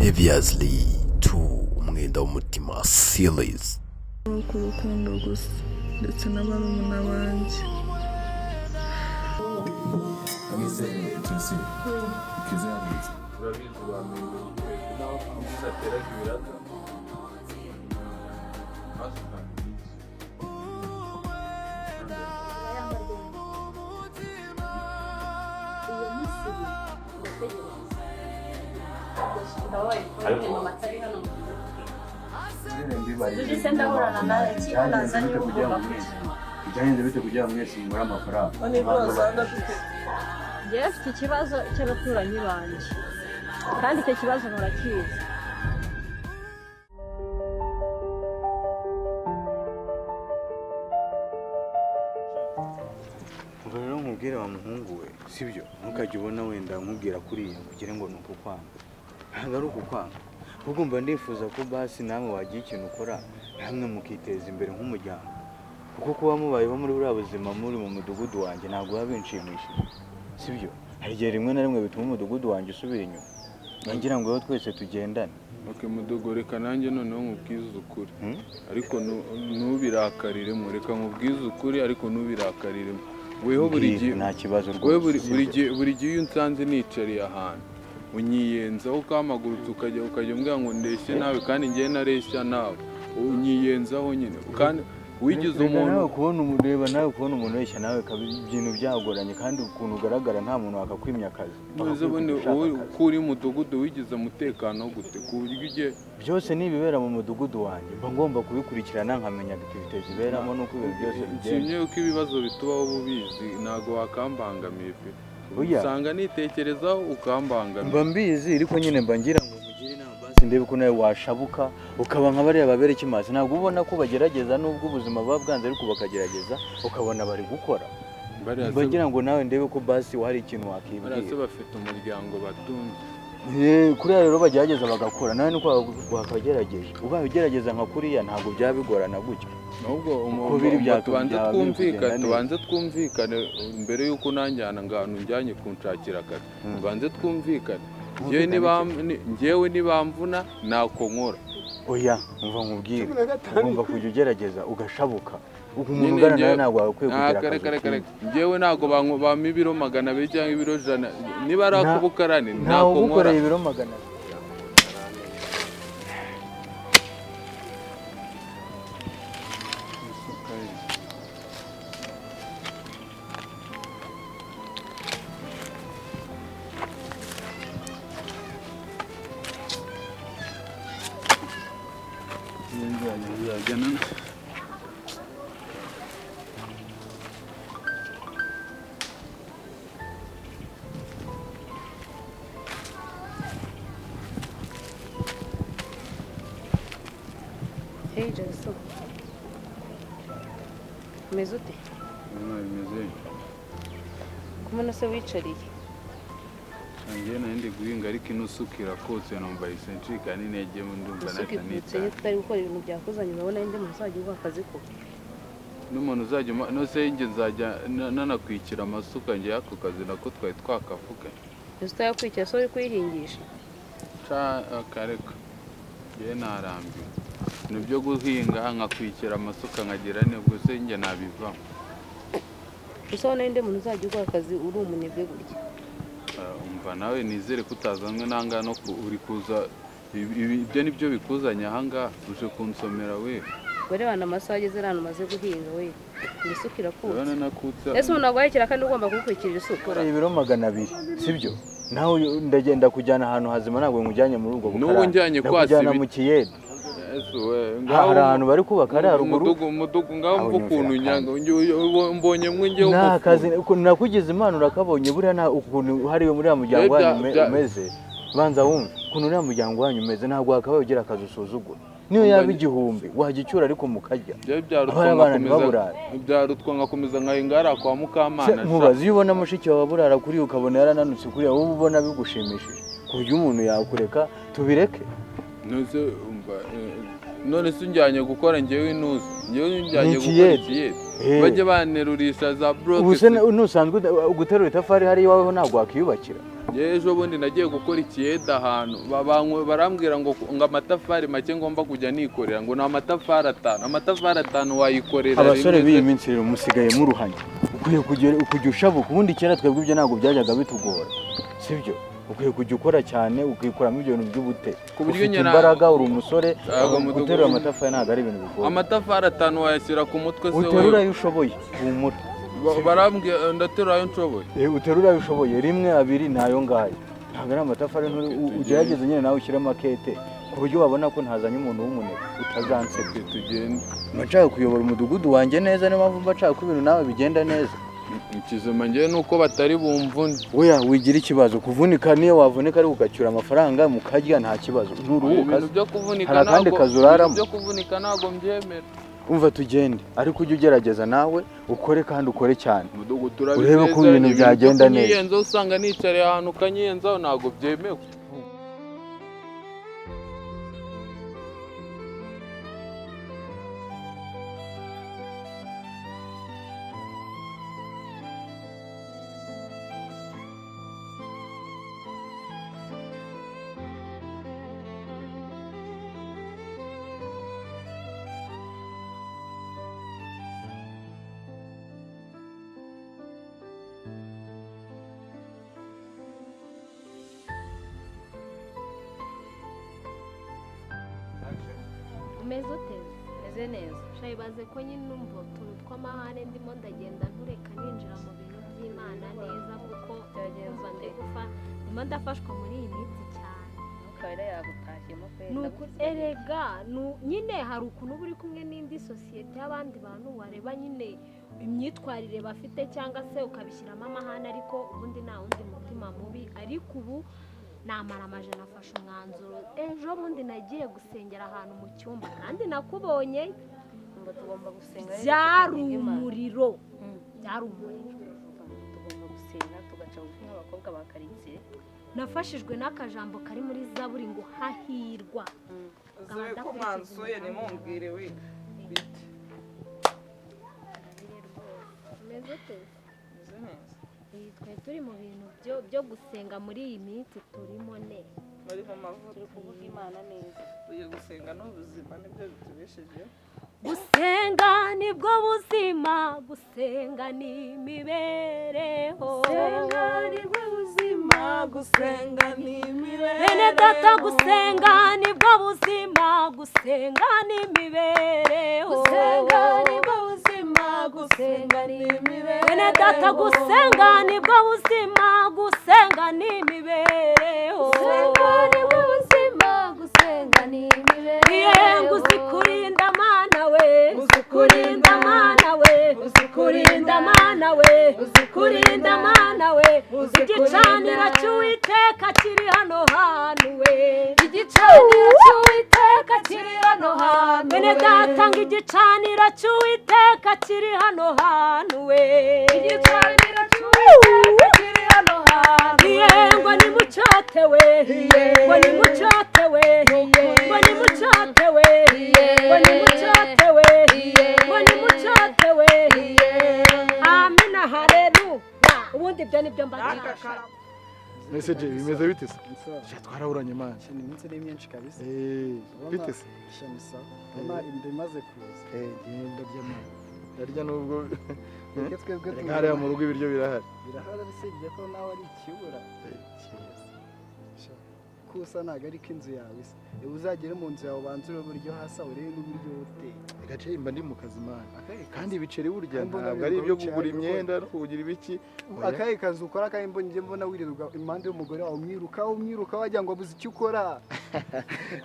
Previously to Umwenda w'Umutima series. Ku rukundo gusa ndetse na barumuna banjye. Urabizi, wamenye naho nziza ateraga ibiraka hasukana iminsi. Iyo minsi ibiri ndategereza, ndababaye mama atari hano mu gihugu. Se ndahorana nawe kibanaza niba ugomba kwishima. Byagenze bite kugira ngo mwese mubure amafaranga? Njyewe mfite ikibazo cy'abaturanyi banjye, kandi icyo kibazo murakizi. Ubwo rero nkubwire wa muhungu we, sibyo? Ntukajye ubona wenda nkubwira kuriya kugira ngo ni ukukwanga. Ntabwo ari ukukwanga, ahubwo mba ndifuza ko basi namwe wagira ikintu ukora, namwe mukiteza imbere nk'umuryango, kuko kuba mubayeho muri buriya buzima muri mu mudugudu wanjye ntabwo biba binshimishije, sibyo? Hari igihe rimwe na rimwe bituma umudugudu wanjye usubira inyuma, ngira ngo rero twese tugendane. Ok mudogo, reka nanjye noneho nkubwize ukuri. Hmm? Ariko ntubirakariremo. Reka nkubwize ukuri, ariko ntubirakariremo. Weho buri Mbwira, gihe nta kibazo wowe rwose, buri sibyo? gihe, buri gihe iyo unsanze nicariye ahantu unyiyenzaho, ukampagurutsa, ukajya umbwira ngo ndeshye nawe, kandi njyewe nareshya nawe, unyiyenzaho nyine, kandi wigize Reka umuntu. Nawe kubona reba nawe kubona umuntu weshya nawe ibintu byagoranye, kandi ukuntu ugaragara nta muntu wakakwimya akazi. None se ubundi Ushaka wowe akazi. ko uri mudugudu wigize umutekano gute ku buryo ugiye Byose ni ibibera mu mudugudu wanjye mba ngomba kubikurikirana, nkamenya activités ziberamo n'uko ibintu byose bigenda. Nshimye yuko ibibazo bitubaho uba ubizi, ntabwo wakambangamiye pe. Oya. Usanga nitekerezaho ukambangamiye. Mba mbizi, ariko nyine mba ngira ngo mugire inama, basi ndebe ko nawe washabuka ukaba nka bariya babere kimazi. Ntabwo ubona ko bagerageza nubwo ubuzima buba bwanze, ariko bakagerageza ukabona bari gukora. Bariya Mba se ngira ngo nawe ndebe ko basi hari ikintu bariya se wakibwira. bafite umuryango batunze. Kuriya rero bagerageza bagakora, nawe nuko wakagerageje, ubaye ugerageza nka kuriya ntabwo byaba bigorana gutyo. Ahubwo Uko biri tubanze byaba biri twumvikane. Kugenda neza. Tubanze twumvikane mbere y'uko unanjyana ngo ahantu unjyanye kunshakira akazi. Tubanze twumvikane. Njyewe Twumvikane. Njyewe nibamvuna ntako nkora. Oya, umva nkubwire, ugomba kujya ugerageza ugashabuka. Umuntu Nyine ungana nawe ntabwo wagakwiye Ah, kugira kare akazi kare kare. utinda. Njyewe ntabwo bampa ibiro 200 cyangwa ibiro 100, niba ari ak'ubukarani Ntawe ntako nkora. ugukoreye ibiro 200. Hey Jackson, umeze ute? Bimeze. Kumena se wicariye? Njyewe nari ndi guhinga, ariko ino suka irakotse, numva ihise ncika n'intege, ndumva Isuka nahita ikutse nitaha. Iyo tutari gukora ibintu byakuzanye, urabona indi muntu uzajya uguha akazi ko N'umuntu uzajya nose njye nzajya nanakwikira amasuka? Njye ako kazi nako twari twakavuganye. Ese utayakurikira, so uri kuyihingisha? Ca akareka, njyewe narambiwe ni byo guhinga nkakwikira amasuka nkagira nibwo se njye nabivamo? Gusa urabona indi muntu uzajya uguha akazi uri umunebwe gutya? Ah, umva nawe, nizere ko utazanywe n'ahangaha no uri kuza ibyo nibyo bikuzanye ahangaha, uje kunsomera we. Barebana amasaha ageze ahantu umaze guhinga we, ngo isuka irakutse. Urabona nakutse. Ese umuntu aguhekera kandi ugomba kugukurikirira isuka? Ukoreye ibiro 200, sibyo? Nawe ndagenda kujyana ahantu hazima, ntabwo nkujyanye muri ubwo N'ubu bukarani. njyanye kwasa Ndakujyana ibiti. mu kiyede. Yesu we. Hari ahantu bari kubaka hariya haruguru. Umudugu, umudugu, ngaho Aho mva ukuntu nyumvira. nyanga mbonye mwe njyewe Nta umufundi. kazi nakugize imana urakabonye. Buriya nta ukuntu hariya muri uriya muryango wanyu umeze. Banza wumve ukuntu uriya muryango wanyu umeze, ntabwo wakabaye ugira akazi usuzugura, niyo yaba 1000 wagicyura ariko mukarya. Njyewe byarutwa Abana bana nkakomeza ntibaburare. Byarutwa nkakomeza nkahinga hariya kwa Se, Mukamana sha. nkubaza, iyo ubona mushiki wawe aburara kuriya, ukabona yarananutse kuriya, wowe ubona bigushimishije ku buryo umuntu yakureka tubireke? None umva, none se unjyanye gukora njyewe intuzi, njyewe unjyanye Ni gukora ikiyede. ikiyede? Eh. Bajye banerurisha za Ubu se bloke. nusanzwe guterura itafari hariya iwawe ho ntabwo wakiyubakira? Njyewe ejo bundi nagiye gukora ikiyede ahantu, barambwira ngo amatafari make ngomba kujya nikorera, ngo ni amatafari 5. Amatafari 5 wayikorera Abasore rimwe b'iyi se? minsi rero musigaye muruhanya, ukwiye kujya ushabuka. Ubundi kera twebwe ibyo ntabwo byajyaga bitugora, sibyo? Ukwiye kujya ukora cyane, ukikuramo ibyo bintu by'ubute. Ku buryo Ufite nyina- imbaraga, uri umusore, Ntabwo mudugudu- guterura amatafari ntabwo ari ibintu bigoye. Amatafari 5 wayashyira ku mutwe se Uterura wewe? ayo ushoboye, humura. Barambwira ndaterura ayo nshoboye. Uterura ayo ushoboye, 1, 2, nayo ngayo. Ntabwo ari amatafari, ugerageze nyine nawe ushyire makete ku buryo wabona ko ntazanye umuntu w'umunebwe utazanseka. Twe tugende. Mba nshaka kuyobora umudugudu wanjye neza, niyo mpamvu mba nshaka ko ibintu nawe bigenda neza. Ikizima njyewe ni uko batari bumvune. Oya, wigira ikibazo kuvunika, niyo wavunika ariko ugacyura amafaranga mukarya nta kibazo. Nturuhuka Ibintu se? byo kuvunika Hari akandi ntabwo- kazi uraramo? ibintu byo kuvunika ntabwo mbyemera. Umva tugende, ariko ujye ugerageza nawe ukore kandi ukore cyane. Mudugudu Urebe ko turabisezeranye, ibintu ibintu byo byagenda neza. kunyiyenzaho usanga nicariye ahantu ukanyiyenzaho ntabwo byemewe. Umeze ute? Meze neza. Shayibaze ko nyine numva utuntu tw'amahane ndimo ndagenda ntureka ninjira mu bintu by'Imana neza, kuko Byagenze numva ute? ndi gufa, ndimo ndafashwa muri iyi minsi cyane. Umwuka wera yagutashyemo pe. Nuko erega nyine hari ukuntu uba uri kumwe n'indi sosiyete y'abandi bantu, wareba nyine imyitwarire bafite cyangwa se ukabishyiramo amahane, ariko ubundi nta wundi mutima mubi. Ariko ubu namara amajana afashe umwanzuro. Ejo bundi nagiye gusengera ahantu mu cyumba kandi nakubonye. Ngo tugomba gusenga rero, Byari tukavuga Imana. umuriro, byari umuriro. Tugomba gusenga tugaca bugufi nk'abakobwa ba karitsiye. Nafashijwe n'akajambo kari muri Zaburi ngo hahirwa Uzi ko mwansuye ntimumbwire we bite? Umeze ute? Meze neza. Twe turi mu bintu byo gusenga muri iyi minsi turimo ne. Muri mu mavuta. Turi kuvuga Imana neza. Tugiye gusenga n'ubuzima nibyo bitubeshejeho. Gusenga nibwo buzima, gusenga ni imibereho. Gusenga nibwo buzima, gusenga ni imibereho. Bene data, gusenga nibwo buzima, gusenga ni imibereho. Gusenga nibwo buzima, gusenga ni imibereho. Bene data, gusenga nibwo buzima, gusenga ni imibereho. Gusenga nibwo buzima, gusenga ni imibereho. Yego, uzikurinda mana we, uzikurinda mana we, uzikurinda mana we, uzikurinda mana we. Igicaniro cy'Uwiteka kiri hano hantu we. Igicaniro cy'Uwiteka kiri hano hantu. Bene data, ngo igicaniro cy'Uwiteka kiri hano hantu we. Igicaniro cy'Uwiteka kiri hano hantu. Ngo ni mucyotewe, ngo ni mucyotewe, ngo ni mucyotewe, ngo ni mucyotewe, ngo ni mucyotewe. Amina, haleluya. Ubundi ibyo nibyo mbaga. Message bimeze bite se? Sha twaraburanye man. Ni iminsi ni myinshi kabisa. Bite se? Sha ni sawa. Ndabona inda imaze kuza. Ngenda ndarya man. Ndarya nubwo Reka twebwe Reka hariya mu rugo ibiryo birahari. Birahari usibye ko nawe ari ikibura. Sha, kusa ntabwo ariko inzu yawe isa. Uba uzagere mu nzu yawe ubanze urebe uburyo hasa, urebe n'uburyo uteye. Gace mba ndi mu kazi man. Akahe kazi? Kandi ibiceri burya Mbona ntabwo ari ibyo wirirwa kugura wicaye, imyenda no kugira ibiki. Oya. Akahe kazi ukora kandi mbona njye mbona wirirwa impande y'umugore wawe umwiruka umwiruka wagira ngo abuze icyo ukora.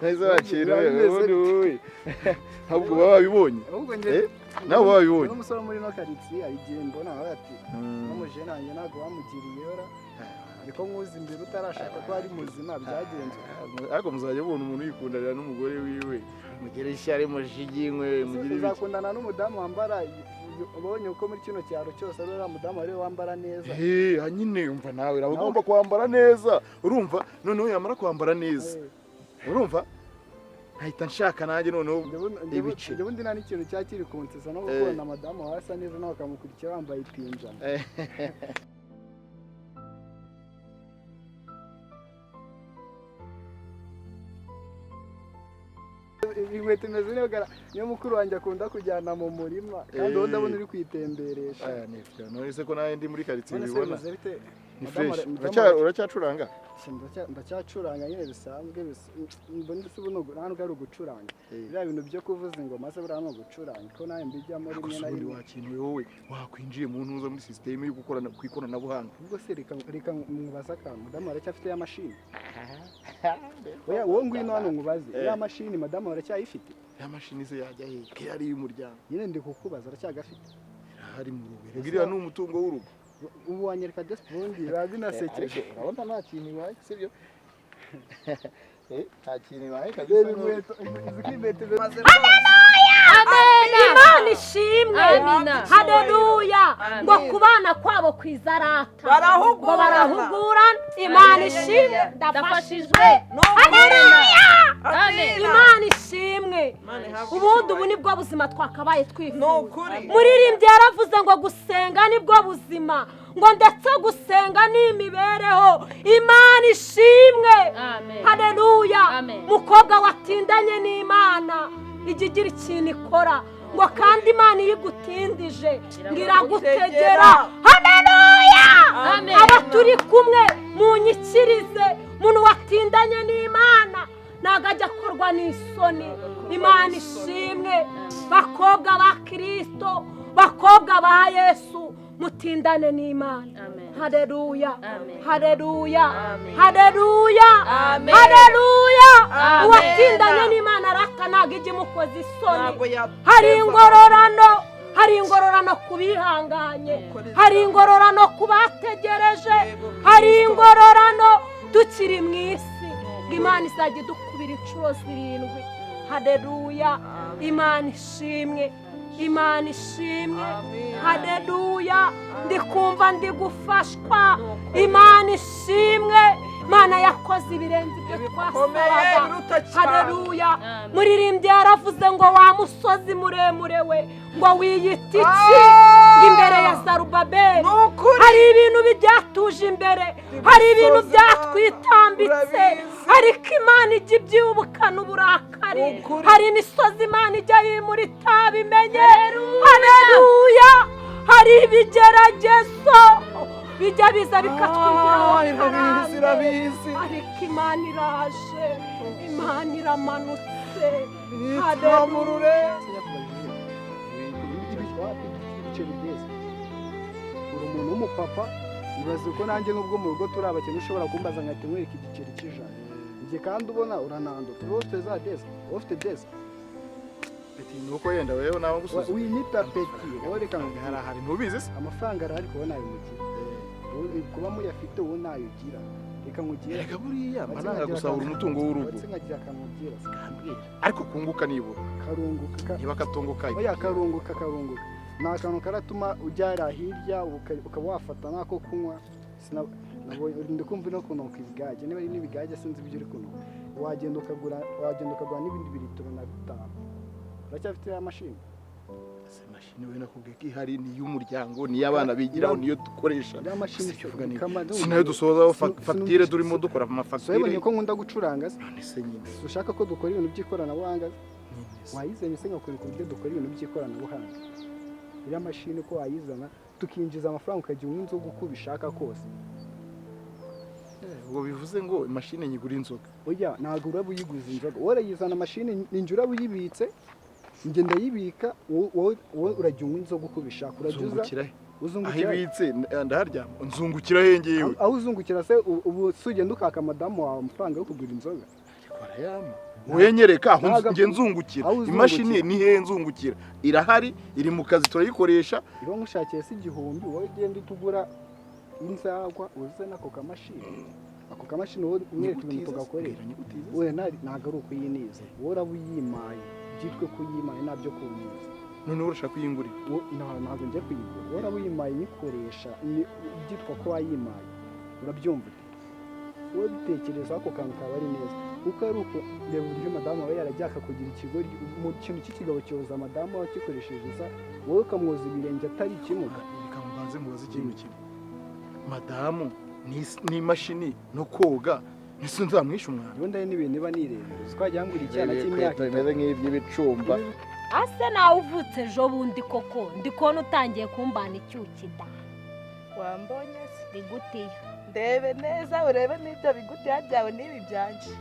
Nahise wakira Biba bimeze ubundi bite? wowe. Ahubwo baba babibonye. Ahubwo njye Nabo baba babibonye. n'umusore wo muri ino karitsiye hari igihe mbona avuga ati n'umujene wanjye ntabwo bamugiriye ora. Niko nkuzi imbere utarashaka ko ari muzima byagenze. Ariko muzajya mubona umuntu yikundanira n'umugore wiwe. Mugire ishyari mushiginkwe mugire ibiki. Uzakundana n'umudamu wambara, ubonye uko muri kino cyaro cyose ari uriya mudamu ariwe wambara neza. Nyine umva nawe uraba ugomba kwambara neza. Urumva noneho yamara kwambara neza. Urumva nkahita nshaka nanjye noneho ibice. Njye bundi nta n'ikintu cyakiri kunsesa no gukunda madamu wawe asa neza nawe akamukurikira wambaye ipinjama. Inkweto imeze neza, niyo mukuru wanjye akunda kujyana mu murima, kandi wowe ndabona uri kuyitemberesha. Aya ni byo, none se ko nawe ndi muri karitsiye None se ubibona? bimeze bite? Ni Madamu fresh. Uracyacuranga? Ndacyacuranga nyine bisanzwe, mbona se ubu nta nubwo ari ugucuranga, biriya bintu byo kuvuza ingoma se buriya ni ugucuranga, ko nawe mbijyamo rimwe Gusa na ubundi rimwe. Wakintu wowe wakwinjiye mu ntuza, muri système yo gukorana ku ikoranabuhanga. Ubwo se reka mubaze akantu, madamu aracyafite ya mashini? Oya, wowe ngwino hano nkubaze, ya mashini madamu aracyayifite? Ya mashini se yajya he ko yari iy'umuryango? Nyine ndi kukubaza, aracyagafite? Irahari mu rugo. Erega iriya ni umutungo w'urugo. Ubu wanyereka desk, ubundi biba binasekeje. Ariko urabona nta kintu ibaye, sibyo? Nta kintu ibaye kabisa. Reba inkweto, izi ko inkweto imeze. Imana ishimwe. Amina. Haleluya! Ngo kubana kwabo kwizarata Barahugurana. Ngo barahugurana. Imana ishimwe, ndafashijwe. Haleluya! Amen. Imana ishimwe. Imana ihabwe Ubundi ubu icyubahiro. nibwo buzima twakabaye Ni twifuza. ukuri. Muririmbyi yaravuze ngo gusenga nibwo buzima, ngo ndetse gusenga ni imibereho. Imana ishimwe. Amen. Haleluya! Amen. Mukobwa watindanye n'Imana, ijya igira ikintu ikora, ngo kandi Imana iyo igutindije ngo iragutegera. Haleluya! Amen. Aba turi kumwe munyikirize, umuntu watindanye n'Imana ntabwo ajya akorwa n'isoni. Imana ishimwe. Bakobwa ba Kirisito, bakobwa ba Yesu, mutindane n'Imana. Amen. Haleluya! Amen. Haleluya! Amen. Haleluya! Amen. Haleluya! Amen. Uwatindanye n'Imana arata, ntabwo ijya imukoza isoni. Ntabwo yateza. Hari ingororano, hari ingororano ku bihanganye, hari ingororano ku bategereje, hari ingororano tukiri mu isi, ngo Imana izajya idukubira inshuro zirindwi. Haleluya! Imana ishimwe, Imana ishimwe. Haleluya! Ndi kumva ndi gufashwa. Imana ishimwe, Imana yakoze ibirenze ibyo Bikomeye, twasabaga. biruta cyane. Haleluya! Amen. Muririmbyi yaravuze ngo wa musozi muremure we, ngo wiyita iki ngo imbere ya Zarubabeli? Ni ukuri. Hari ibintu byatuje imbere, hari ibintu byatwitambitse, Urabizi. ariko Imana ijya ibyibukana uburakari. Ukuri. Hari imisozi Imana ijya yimura itabimenye. Haleluya! Hari ibigeragezo bijya biza bikatwigiraho Ah, irabizi, karande, irabizi. ariko Imana iraje, Imana iramanutse. Yitwamurure. Ibiceri byiza, uri umuntu w'umupapa, ibaze ko nanjye nubwo mu rugo turi abakene ushobora kumbaza nkahita nkwereka igiceri cy'ijana. Njye kandi ubona urananduta, wowe ufite za desk, wowe ufite desk. Petit ni uko yenda wewe nawe ngusuzuma. Winyita petit, wowe reka nkubwire. Harahari, ntubizi se? Amafaranga arahari, kuba nayo mugira. Wowe kuba muyafite, wowe nayo ugira. Reka nkugire. Erega buriya mba Watse nanga nkagira gusahura umutungo w'urugo. Watse nkagira akantu nkubwira. Ariko kunguka nibura. Karunguka Niba katunguka. Oya, karunguka, karunguka ni akantu karatuma ujya hirya ukaba wafata n'ako kunywa. Ndi kumva no kunuka ibigage, niba ari n'ibigage sinzi ibyo uri kunuka. Wagenda ukagura n'ibindi biritiro na bitanu. Uracyafite ya mashini? Ese mashini we nakubwiye ko ihari, ni iy'umuryango, ni iy'abana bigiraho, niyo dukoresha. Ya mashini. Si uvuga ni Kama- si nayo dusozaho fagitire, turimo dukora Wabonye amafagitire. ko nkunda gucuranga se? None se nyine. Si ushaka ko dukora ibintu by'ikoranabuhanga se? Nyine se. Wayizanye se nkakwereka uburyo dukora ibintu by'ikoranabuhanga? Iriya mashini ko wayizana tukinjiza amafaranga, ukajya unywa inzoga uko ubishaka kose. Ubwo bivuze ngo imashini nyigura inzoga? Oya, ntabwo uraba uyiguze inzoga, wowe urayizana mashini, ninjye uraba uyibitse, njye ndayibika, wowe urajya unywa inzoga uko ubishaka, urajya uza. Nzungukira he? Aho Uzungukira he? ibitse ndaharyama, nzungukira he ngewe? Aho uzungukira se, ubu si ugenda ukaka madamu wawe amafaranga yo kugura inzoga? Barayama. Wenyereka aho njye nzungukira. Aho uzungukira. Imashini ni he nzungukira? Irahari, iri mu kazi, turayikoresha. Iyo nkushakiye se igihumbi, wowe ugenda utugura inzagwa, uze n'ako kamashini, ako kamashini wowe umwereka ibintu tugakoresha. Wowe ntabwo ari ukuyiniza, wowe uraba uyimaye, byitwe ko uyimaye, ntabyo kunyiza. Noneho urashaka kuyingurira? Ntabwo njya kuyigura, wowe uraba uyimaye nyikoresha, byitwa ko wayimaye. Urabyumva ute? Wowe bitekereza ako kantu kaba ari neza, kuko ari uko reba uburyo madamu aba yaragiye akakugira ikigori mu kintu cy'ikigabo cyoza madamu wawe akikoresheje isa, wowe ukamwoza ibirenge atari ikimuga. Reka mubanze mubaze ikintu kimwe. Madamu n'imashini no koga. Ese nzamwishe umwana? Ubundi hari n'ibintu niba nirebera, uzi ko wagira ngo uri icyana cy'imyaka Ibikweto bimeze nk'iby'ibicumba. Ase nawe uvutse ejo bundi koko, ndi kubona utangiye kumbana icyuki da. Wambonye se? Bigutiya. Ndebe neza, urebe n'ibyo bigutiya byawe n'ibi byanjye.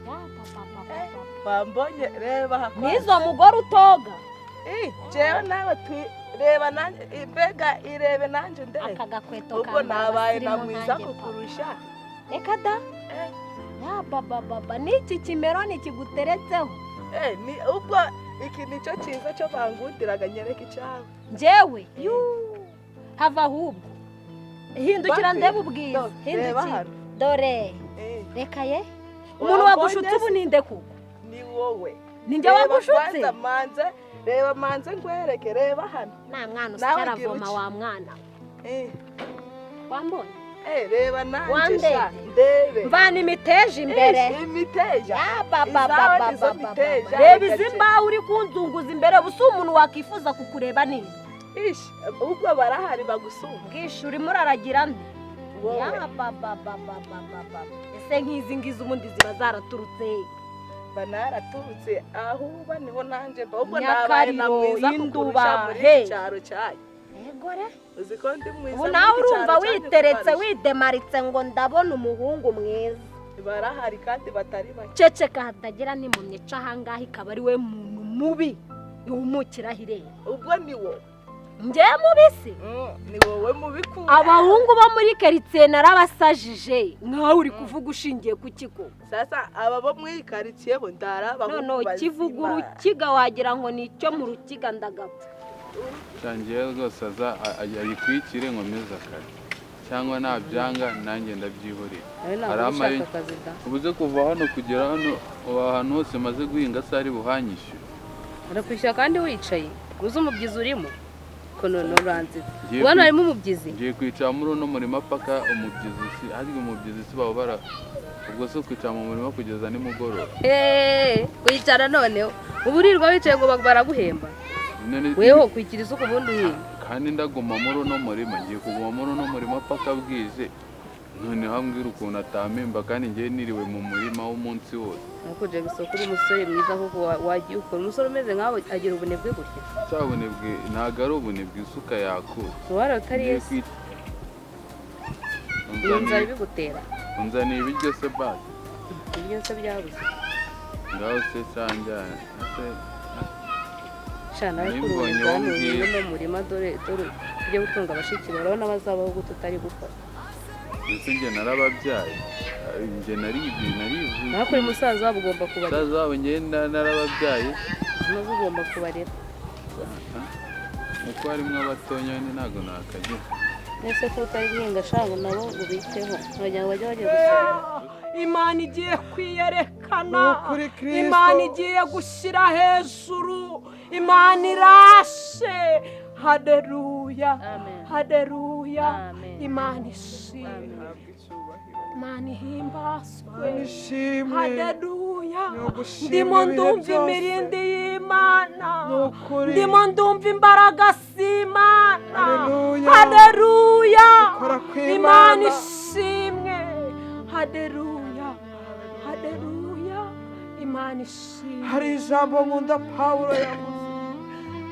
Wambonye? Reba aha. N'izo mugore utoga. Jewe nawe reba nanjye, mbega irebe nanjye ndebe. Aka gakweto Ubwo kambara nabaye na abasirimu mwiza nkanjye, papa. kukurusha. Reka da. Ya baba baba, n'iki kimeroni kiguteretseho. Ni ubwo iki nicyo cyiza cyo bangundiraga, nyereka icyawe. Njyewe yuu, hava ahubwo hindukira Basi, ndebe ubwiza. do, reba Hindukira. hano. Dore reka ye, umuntu Wambonye wagushutse se? ubu ninde kuko? Ni wowe. Ni njye Reba wagushutse? kwanza manze, reba manze nkwereke, reba hano. Nta mwana Nawe usya gira aravoma uki. wa mwana. Wambonye? Reba nanjye Wandebe. sha, ndebe. Mvana imiteja imbere. Ish, imiteja. Ya baba Izawe baba nizo baba miteja, baba. Reba reka izi ce. mbaho uri kunzunguza imbere, ubu si umuntu wakwifuza kukureba nini. Ish, ubwo barahari bagusumba. Bwishe urimo uraragira nde? Wowe. Ya baba baba baba baba. Ese nk'izi ngizi ubundi ziba zaraturutse he? Banaraturutse aho uba niho nanjye mba, ubwo nabaye na Nyakariro, mwiza Induba, kukurusha muri he. iki cyaro cyanyu. Egore. Uzi ko ndi mwiza Ubu muri nawe iki urumva cyaro cyanyu witeretse kubarusha. widemaritse ngo ndabona umuhungu mwiza. Barahari kandi batari bake. Ceceka hatagira n'impumyi ica ahangaha ikaba ari we muntu mubi ihumukiraho ireba. Ubwo ni wowe. Njyewe mubisi? Ni wowe mubi ku. Abahungu bo muri karitsiye narabasajije, nkawe uri kuvuga ushingiye ku kigo. Sasa aba bo muri karitsiye bo ndara abahungu Noneho bazima. kivuga urukiga wagira ngo ni icyo mu rukiga, ndagapfa. Ngiye rwose aza ayikwikire nkomeze akazi, cyangwa nabyanga nanjye ndabyihorera. Nawe ntabwo Hari uba amaye- ushaka akazi da. Ubuze kuva hano kugera hano, ubu ahantu hose maze guhinga se ari buhanyishyure? Barakwishyura kandi wicaye, uzi umubyizi urimo ko none uranze. Ngiye Ubu hano harimo umubyizi. Ngiye kwicara muri uno murima paka umubyizi si ariko umubyizi si baba bara ubwo se kwicara mu murima kugeza nimugoroba. Eee, kwicara noneho ubu urirwa wicaye ngo baraguhemba. None- Weho kwikira isuku ubundi uhinga. Kandi ndaguma muri uno murima, ngiye kuguma muri uno murima paka bwije, noneho ambwira ukuntu atampemba kandi ngiye niriwe mu murima w'umunsi wose. Nuko Jackson, kuri umusore mwiza koko, wagiye ukora umusore umeze nkawe agira ubunebwe gutya? Cya bunebwe ntabwo ari ubunebwe, isuka yakutse. Wari utari Ngiye Yesu. Iyo nzara ibigutera. Unzaniye ibiryo se basi? Ibyo se byabuze. Ngaho se cyanjyana se. Sha nawe kuri ubu Nimbonye bwanwa wombwira. uri mu murima, dore dore ujye gutunga abashiki bawe, urabona bazabaho gute utari gukora? Ndetse njye narababyaye, njye naribye narivuye. Nawe kuri musaza wabo ugomba kubarera. Musaza wabo njye narababyaye. Maze ugomba kubarera. Uko harimo abatonya nyine ntabwo nakagira. Ese ko utari guhinga shango nabo ubiteho, wagira ngo bajye bajya gusoroma. Imana igiye kwiyerekana. Ukuri Kristo. Imana igiye gushyira hejuru, Imana irashe. Haderuya, haderuya. Imana ishimwe, Imana ihimbazwe. Ishimwe. Haderuya. Nugushimwa Ndimo ibihe ndumva byose. imirindi y'Imana. Nukuri. Ndimo ndumva imbaraga z'Imana. Haleluya. Haderuya. Gukora kw'Imana. Imana ishimwe. Haderuya, haderuya. Imana ishimwe. Hari ijambo nkunda Pawulo yavuze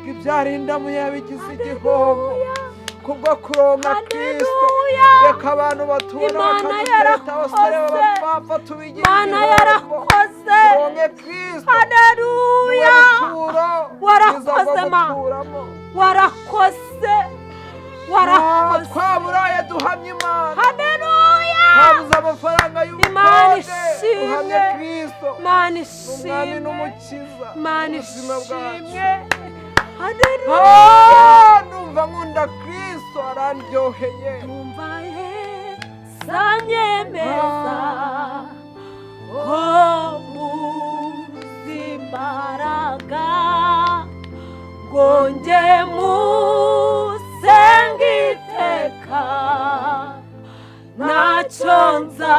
ngo ibyarindamu yabigize igihombo kubwo kuronka Kristo. Reka abantu batubona Imana bakadutereta, abasore yarakoze. b'abapfapfa tubigira Imana igihombo. yarakoze. Turonke Kristo. Haderuya. Niwe bituro Warakoze byiza bwo ma. guturamo. Warakoze, warakoze. Twaburaye duhamye Imana. Haderuya. Twabuze amafaranga Imana y'ubukode ishimwe. duhamye Kristo. Imana Ni umwami ishimwe. n'umukiza Imana ubuzima bwacu. ishimwe. Haderuya. Ah, ndumva nkunda Kristo, arandyoheye. Ndumva Yesu anyemeza ko muzi imbaraga ngo njye musenge iteka, ntacyo nza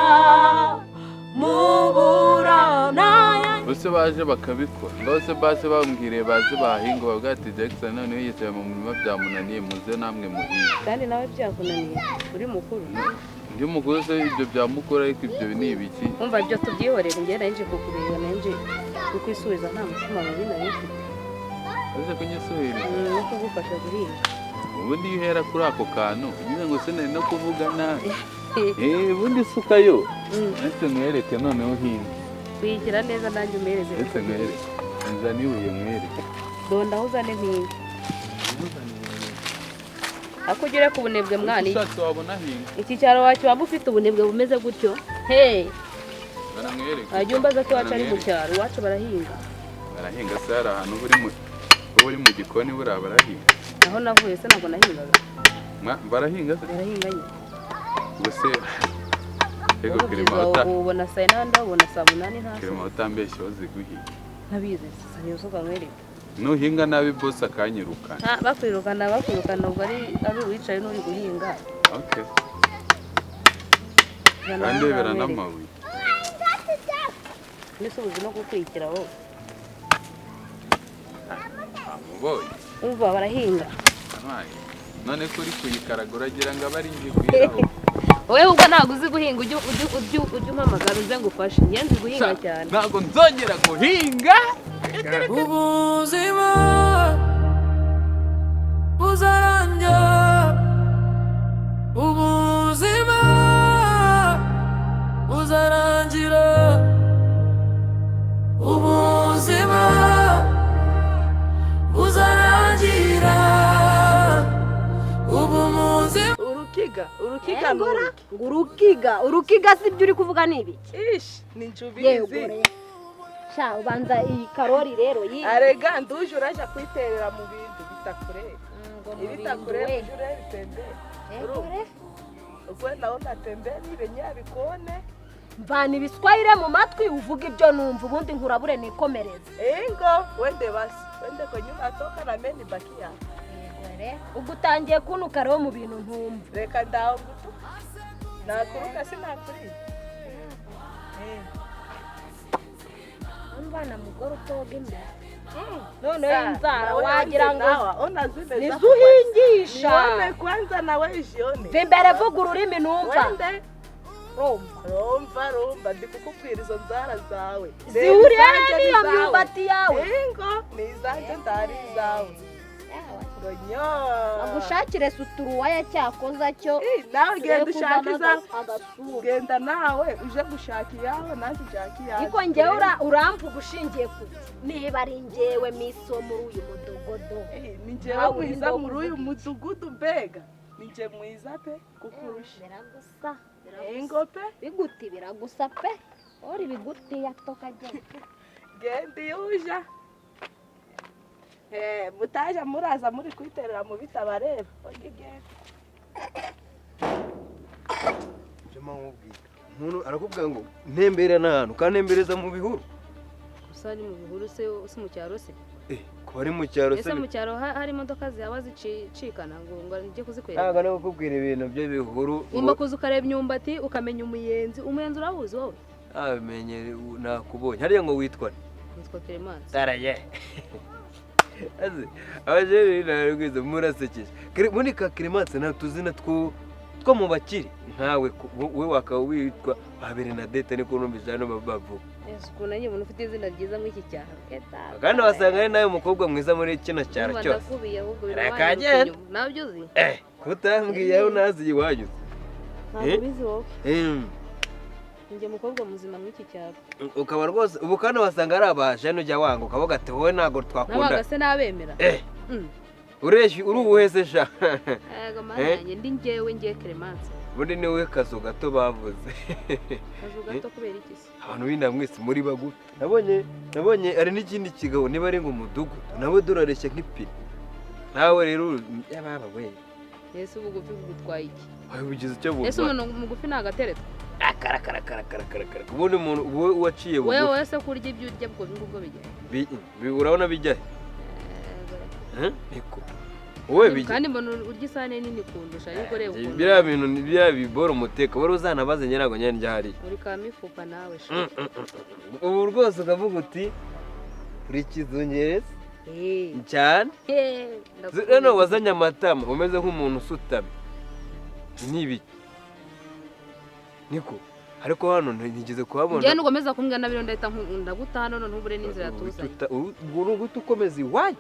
muburana. Bose baje bakabikora, bose base bambwiriye baze bahinga, bavuga ati Jackson noneho yicaye mu murima byamunaniye, muze namwe muhinge. Kandi nawe byakunaniye uri mukuru. Ndi mukuru se ibyo bya mukuru, ariko ibyo ni ibiki? Umva, ibyo tubyihorere. Njye nari nje kukureba, nari nje kukwisubiza, nta mutima mubi nari mfite. Uze kunyisuhiriza? No kugufasha guhinga. Ubundi iyo uhera kuri ako kantu ugize ngo se nari no kuvuga nabi. Ubundi isuka yo, ndetse nkwereke noneho uhinga. Wigira neza, nanjye umereze. Ndetse nkwereke, nzane ibuye nkwereke. Donda aho, uzane mpinga, ako ugere ku bunebwe mwana. Ushatse wabona hinga. Iki cyaro wacu waba ufite ubunebwe bumeze gutyo he? Baramwereke. Wajya umbaza ko iwacu ari mu cyaro, iwacu barahinga. Barahinga se? Hari ahantu uba uri mu gikoni buriya barahinga? Aho navuye se ntabwo nahingaga? Barahinga se? Barahinga nyine. Ubwo se yego. Wowe Kirima ubyiza uta ubona saa yine, abandi babona saa munani, nta Kirima, utambeshye, wazi guhinga? Ntabizi sasa, niyo usuka nkwereke. Nuhinga nabi boss akanyirukana. Bakwirukana ubwo ari uwicaye n'uri guhinga. Okay. Zana aho Kandebera ngaho nkwereke. n'amabuye. Mbese ubuzi no gukurikira wowe? Amubonye. Umva, barahinga. Amaye. None ko uri kuyikaraga uragira ngo abe ari njye kwiraho? Wowe ubwo ntabwo uzi guhinga, ujye umpamagara uze ngufashe. Njye nzi guhinga cyane. Ntabwo nzongera guhinga. Ubuzima buzarangira, ubuzima buzarangira, ubuzima buzarangira, ubu muzima. Urukiga, urukiga ni Ngora, uruki. ngo urukiga, urukiga si ibyo uri kuvuga ni ibiki? Ish, ni njubizi. Yego re. Sha, ubanza iyi karori rero yi. Arega nduje uraja kwiterera mu bintu bitakureba. Ngo mu bintu Ibitakureba we. uje ureba itembere. Yego re. Ubwo nawe natembere nibenye abikone. Mvana ibiswahili mu matwi, uvuga ibyo numva, ubundi nkurabure nikomereze. Ingo wende basi, wende kwenye unatoka na mimi bakia. Yego re. Ubwo utangiye kuntuka rero mu bintu ntumva. Reka ndaho ngutuka. Nakuruka sinakuriye. Eh. Mbana mugore utoga imbere. Noneho Sa, inzara nawe wagira ngo nawe, ona zile nizo zako uhingisha. Nione kwanza nawe jione. Va imbere, vuga ururimi numva. Wende. Rumva. Rumva, rumva, ndi kukubwira izo nzara zawe. Zihuriye Reba izanjye n'iyo n'izawe. myumbati yawe? Ingo ni izanjye, ndari izawe. Ngo nyo. Bagushakire suturuwaya cyakoza cyo. Nawe genda ushake izawe. Agasura. Genda nawe uje gushaka iyawe, nanjye nshaka iyanjye. Ariko njyewe uramvuga ushingiye ku niba ari njyewe miss wo muri uyu mudugudu. Ni njyewe Nawe mwiza uri muri uyu mudugudu, mbega ni njye mwiza pe kukurusha. Biragusa. Ingo pe. Biguti biragusa pe. Ori biguti yatoka genda. Genda iyo uja. Mutaja muraza muri kwiterera mu bitabareba. Oge genda. Jama, nkubwira, umuntu arakubwira ngo ntembera n'ahantu, ukantembereza mu bihuru. Gusa ni mu bihuru se, si mu cyaro se? Kuba ari mu cyaro se? Ese mu cyaro hari imodoka zihaba zicikana ngo njye kuzikwereka? Ntabwo no kukubwira ibintu by'ibihuru. Ugomba kuza ukareba imyumbati, ukamenya umuyenzi. Umuyenzi urawuzi wowe? Abimenye nakubonye hariya. Ngo witwa nde? Witwa Clemence. Taraye azi abajene nawe rwiza murasekeje. Muri ka Clemence nta tuzina two mu bakire nkawe, we wakaba witwa ba Bernadette, niko numvise hano bavuga. Ese ukuntu nanjye umuntu ufite izina ryiza muri iki cyaro? Kandi wasanga ari nawe mukobwa mwiza muri kino cyaro Urumva cyose. ndakubiye ahubwo. Reka Birabanyiruka ngende. inyuma, ntabyo uzi. Kutambwiye aho nazi iwanyu? Ntabwo ubizi wowe. Njye mukobwa muzima muri iki cyaro. Ukaba rwose ubu kandi wasanga ari abajene ujya wanga ukavuga ati wowe ntabwo twakunda. Nabaga se nabemera? Ureshya uri ubuhe se sha? Yego mana yanjye, ndi njyewe ngiye Clemence. Ubundi ni wowe kazu gato bavuze. Kazu gato kubera iki se? Abantu b'inda mwese muri bagufi. Nabonye ari n'ikindi kigabo, niba ari ngo umudugudu nawe, durareshya nk'ipine nawe rero yababa we. Ese ubugufi bugutwaye iki? Wawe bugize icyo Ese bugwa. umuntu mugufi nagateretwa? Akarakarakarakarakarakara, ubundi umuntu wowe waciye Wewe bugufi. wowe se kurya ibyo urya ubwo ngubwo bijya? Urabona bijya he? Niko wowe bijya. Kandi mbona urya isahane nini kundusha, ariko reba ukuntu Biriya bintu ni biriya bibora umuteka wari uzanabaze, njye ntabwo njya ndya hariya. Uri ka mifupa nawe sha. Ubu rwose ukavuga uti uri kizungereza cyane. Hano wazanye amatama umeze nk'umuntu usutamye, ni ibiki? Niko ariko hano ntigeze kuhabona. Njye nukomeza kumbwira nabi ndahita ndaguta hano none ntubure n'inzira tuzanye. Ubwo guta ukomeza iwanyu.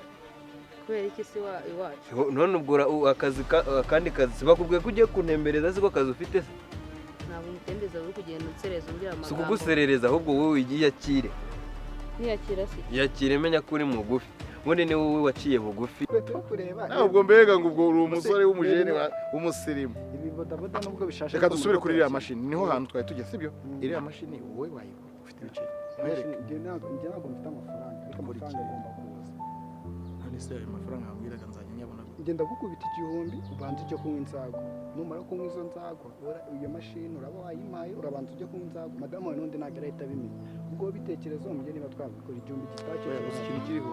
Kubera iki si iwacu? None ubwo akazi akandi kazi bakubwiye ko ugiye kuntembereza siko kazi ufite se? Ntabwo umutembeza uri kugenda unsereza umbwira amagambo. Si kuguserereza ahubwo wowe wiyakire. Niyakira se? Yakire menya ko uri mugufi. Ubundi ni wowe waciye bugufi. Ntabwo mbega ngo ubwo uri umusore w'umujene w'umusirimu. Ibi bodaboda nubwo bishashe. Reka dusubire kuri iriya mashini niho hantu twari tugeze sibyo? Iriya mashini wowe wayigura ufite ibiceri. Njye ntabwo mfite amafaranga ariko amafaranga agomba kuza. None se ayo mafaranga wambwiraga nzajya nyabona gute? Ngenda gukubita 1000 ubanza ujye kunywa inzagwa. Numara kunywa izo nzagwa iyo mashini uraba wayimaye urabanza ujye kunywa inzagwa. Madamu wawe n'undi ntabwo arahita abimenya. Ubwo bitekerezo mujye niba twabikora 1000 gitacyo. Gusa ikintu kiriho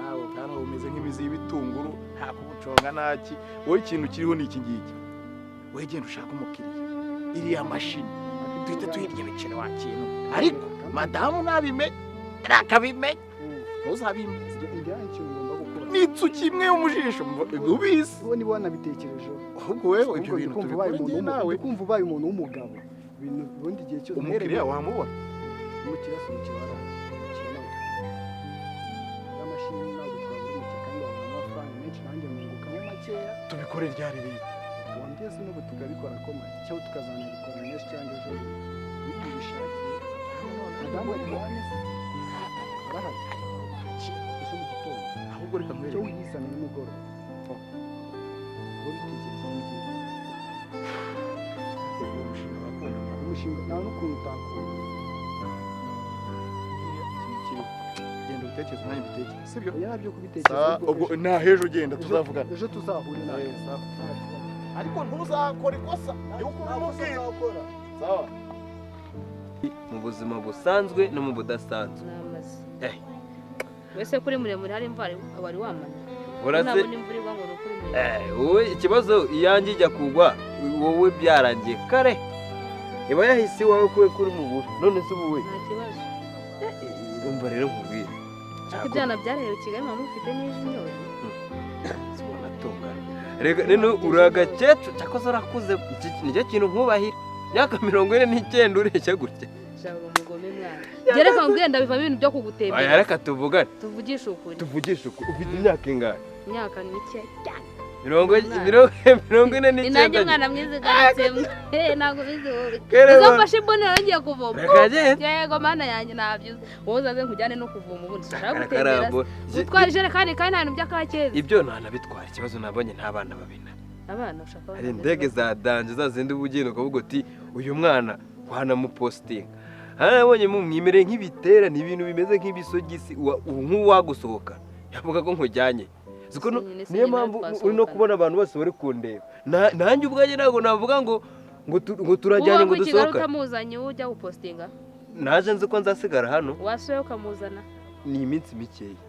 nawe kandi umeze nk'imizi y'ibitunguru nta kuguconga ntaki. Wowe ikintu kiriho ni iki ngiki. Wowe genda ushaka umukiriya iriya mashini duhite tuyirya ibiceri wa kintu. Ariko madamu nabimenye ntakabimenya ntuzabimenya. N'itsu kimwe mu jisho ubizi. Wowe niba wanabitekerejeho ahubwo wewe ibyo bintu tubikora njye nawe. Kumva ubaye umuntu w'umugabo ibintu ubundi igihe cyose umukiriya wamubona. Umukiriya si umukiriya warangiye. Amashini ntabwo twabura umukiriya kandi wabona amafaranga menshi nanjye nkungukamo makeya. Tubikore ryari rero? Wambwiye se n'ubu tukabikora ko make cyangwa tukazanabikora menshi cyangwa ejo bundi ubishakiye. Madamu ari iwanyu se? Arahari? Ejo mu gitondo. Ahubwo reka nkwereke. Cyo uyizana nimugoroba. Wowe bitekereza mu gihe. Uwo mushinga wakunda. Umushinga nta n'ukuntu utakunda. Genda ubitekereze nanjye mbitekereze sibyo? Oya ntabyo kubitekereza. Ubwo nta hejo ugenda tuzavugana. Ejo tuzahure nawe. Ariko ntuzakora ikosa yuko ubimubwira. Sawa. Mu buzima busanzwe no mu budasanzwe. Wese kuri muremure hari imvura wari wamana. Urase wowe ikibazo iyanjye ijya kugwa wowe byarangiye kare. Iba yahise iwawe kuwe kuri mugufi none se ubu we. Nta kibazo. Umva rero nkubwire. Ibyana byarewe Kigali mama ufite n'ijinyori. Sibona Rega nino uragakecuru cyakoze urakuze nicyo kintu nkubahira. Myaka 49 ureshya gutya. Shaka umugome mwana. Gereka nkubwire ndabivamo ibintu byo kugutembera. Oya reka tuvugane. Tuvugishe ukuri. Tuvugishe ukuri. Ufite imyaka ingahe? Imyaka mike cyane. 49. Nanjye mwana mwiza ugarutse. Ntabwo bizi wowe. Uzamfashe imbonera ngiye kuvoma. Yego mana yanjye nabyo. Wowe uzaze nkujyane no kuvoma ubundi ushaka gutembera. Utwara ijerekani kandi nta bintu by'akakeza. Ibyo ntanabitwara ikibazo nabonye nta bana babina. Abana ushaka abana. Hari indege za danje za zindi ubugenda ukavuga uti uyu mwana wanamupostinga. Nabonye mumwimereye nk'ibitera ni ibintu bimeze nk'ibisogisi nk'uwagusohoka. Yavuga ko nkujyanye. Niyo mpamvu uri no kubona abantu bose bari kundeba. Nanjye ubwanjye ntabwo navuga ngo ngo turajyanye ngo dusohoka. Utamuzanye ujya gupostinga. Naje nzi ko nzasigara hano. Wasuye ukamuzana. Ni iminsi mikeya.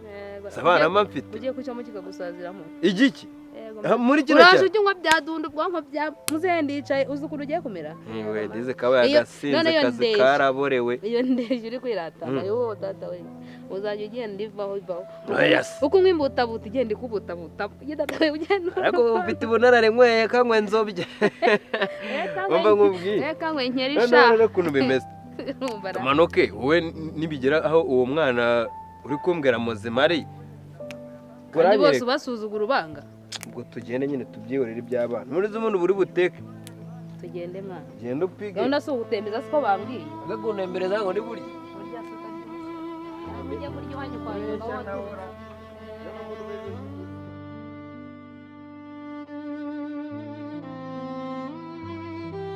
Sabana mba mfite. Ugiye kucyamo kikagusaziramo. Igiki? Muri kino cyaro. Uraje ujya unywa bya dundu ubwonko bya muzehe ndicaye uzi ukuntu ugiye kumera. We ndize kabaye agasinze kazi karaborewe. Iyo ndeje uri kwirata ayo data we. Uzajya ugenda ivaho ivaho. Uko unywa imbutabuta igenda ikubutabuta. Ugenda. Ariko ufite ubunararengweye kanywe nzobye. Umva nkubwiye. Reka nkwe nkerisha. None ukuntu bimeze. Tumanuke wowe nibigera aho uwo mwana uri kumbwira muzima ari. Kandi bose ubasuzugura ubanga. Ubwo tugende nyine tubyihorere iby'abana. Muri zo umuntu buri buteke. Tugende mwana. Genda upige. Gahunda si ugutembereza siko bambwiye. Agakuntembereza ngo ni burya. Burya siko. Ujye kurya iwanyu kwa nyuma.